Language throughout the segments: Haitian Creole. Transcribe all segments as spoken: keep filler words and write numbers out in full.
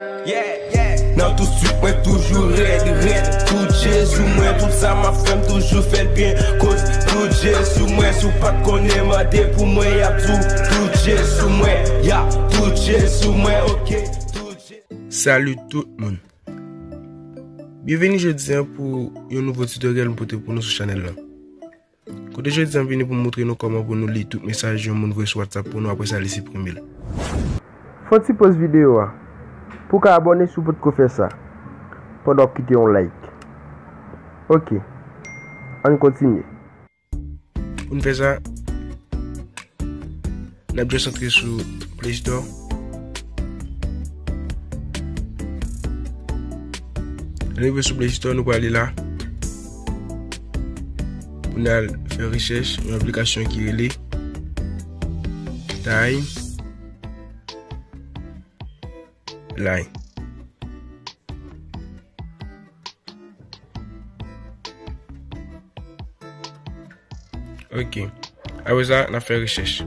Yeah, yeah. Nan tout swit mwen toujou rèd, rèd. Tout je sou mwen, tout sa m ap fè m toujou fè l byen. Koz tout je sou mwen, si w pa t konnen mande pou mwen, y ap di w. Tout je sou mwen, y ap tout je sou mwen, ok. Tout je. Salut tout moun. Byenveni jodi a pou yon nouvo tutorial m pote pou nou sou chanèl la. Kote jodi a m vini pou m montre nou kòman pou nou li tout mesaj yon moun voye sou WhatsApp pou nou, apre sa li siprime l. Fè yon ti poz videyo a pou w ka abòne si w potko fè sa, pandan w ap kite yon like. Ok, ann kontinye. Pou n fè sa, n ap just antre sou Play Store. Lè n rive sou Play Store, nou prale la. Pou n al fè rechèch yon aplikasyon ki rele Timeline. Ok. Apre sa, n ap fè rechèch.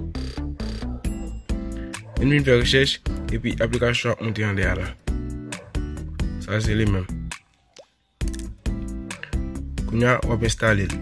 Lè n fin fè rechèch, epi aplikasyon ap monte anlè a la. Sa se li menm. Kounye a, w ap enstale l.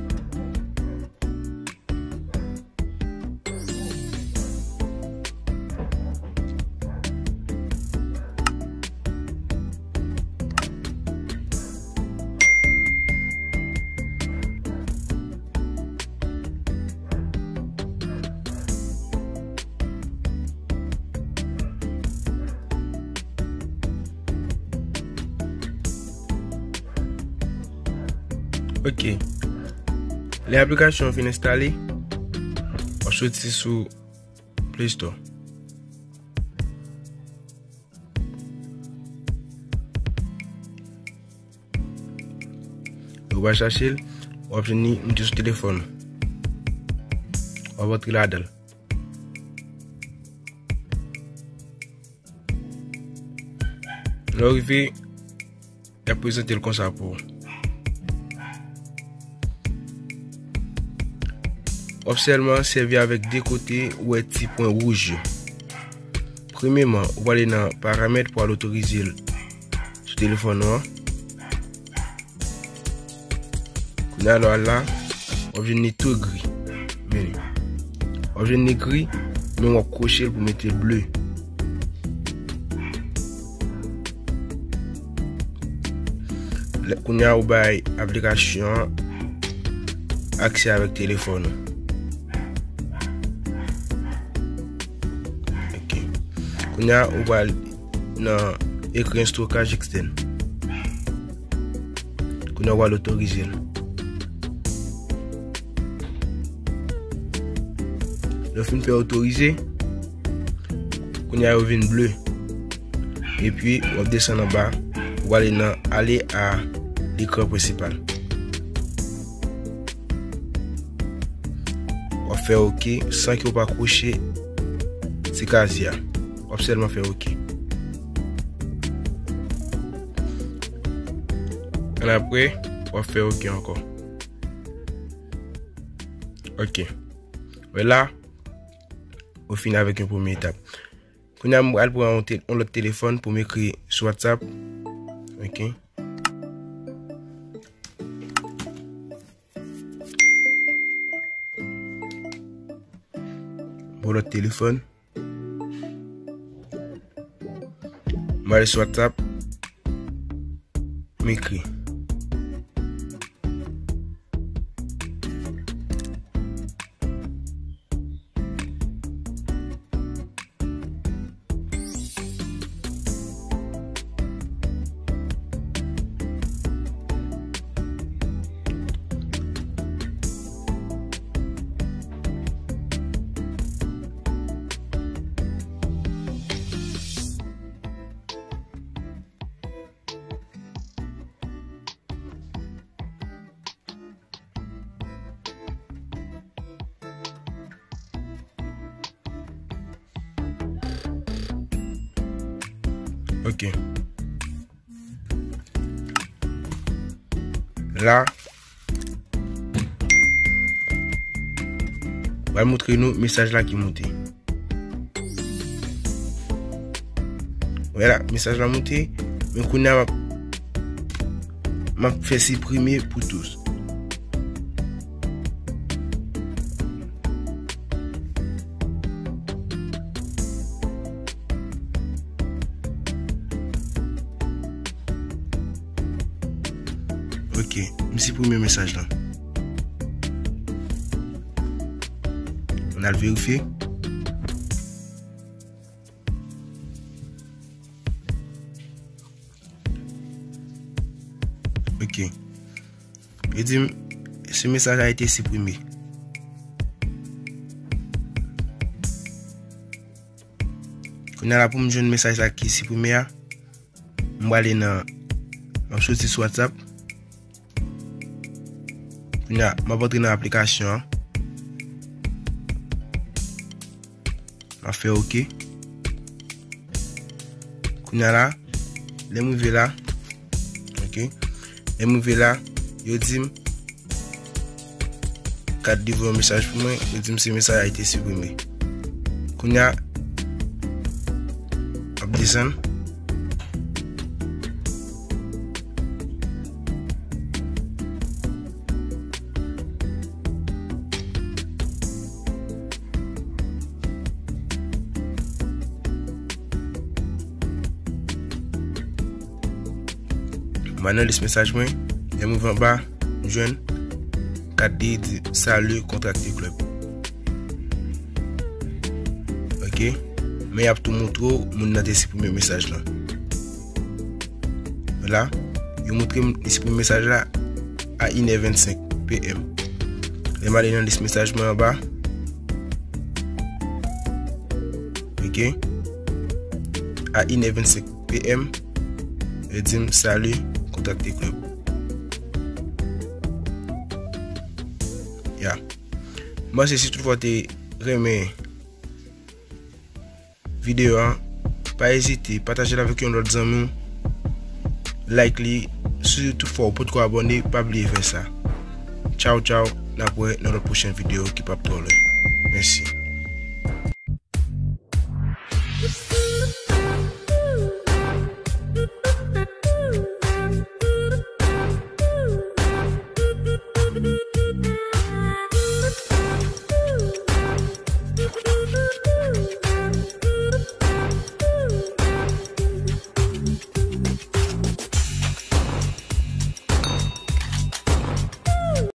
Ok. Lè aplikasyon an fin enstale, w ap soti sou Play Store. Lè w pral chache l, w ap jwenn li moute sou telefòn ou. W ap antre ladan l. Lè w rive, y ap prezante l konsa pou ou. W ap sèlman sèvi avèk de kote ou wè ti pwen wouj yo. Premyèman, ou prale nan paramèt pou al otorize l sou telefòn ou an. Kounye a lè w al la, w ap jwenn li tou gri. Men, w ap jwenn li gri, men w ap kwoche l pou mete l ble. Lè, kounye a ou bay aplikasyon an aksè avèk telefòn ou. Ok. Kounye a ou pral nan ekran stokaj ekstèn. Kounye a w al otorize l. Lè w fin fè otorize, kounye a yo vin ble. Epi w ap desann anba, w ale nan ale a lekran prensipal. W ap fè ok san ke w pa kwoche ti kazye a. W ap sèlman fè ok. Annapre, w ap fè ok ankò. Ok. Men la, ou fini avèk yon premye etap. Kounye a, m pral pran yon te-, yon lòt telefòn pou m ekri sou WhatsApp. Ok. Bon, lòt telefòn. M ale sou WhatsApp. M ekri. Ok. La, m pral montre nou mesaj la ki moute. Vwala, mesaj la moute. Men kounye a m ap, m ap fè siprime pou tous. Ok, m siprime mesaj lan. Ann al verifye. Ok. Li di m, ce message a été supprimé. Kounye a la pou m jwenn mesaj sa ki siprime a, m prale nan, m ap soti sou WhatsApp. Kounye a, m ap antre nan aplikasyon an. M ap fè ok. Kounye a la, lè m rive la, ok, lè m rive la, yo di m, kat li voye yon mesaj pou mwen, yo di m se mesaj a été supprimé. Kounye a, m ap desann. Mwen nan lis mesaj mwen, lè m rive anba, m jwenn kat li di, salut, contracté club. Ok? Men y ap tou montre w moun nan te siprime mesaj lan. Vwala, yo montre m li siprime mesaj la a inè vennsenk PM. Lè m ale nan lis mesaj mwen anba. Ok? A inè vennsenk PM, yo di m, salut, contracté club. Ya. M panse si toutfwa w te renmen videyo a, pa ezite pataje l avèk yon lòt zanmi w, like li. Si toutfwa w potko abòne, pa bliye fè sa. Tchaw, tchaw, n ap wè nan lòt pwochen videyo ki p ap twò lwen. Mèsi.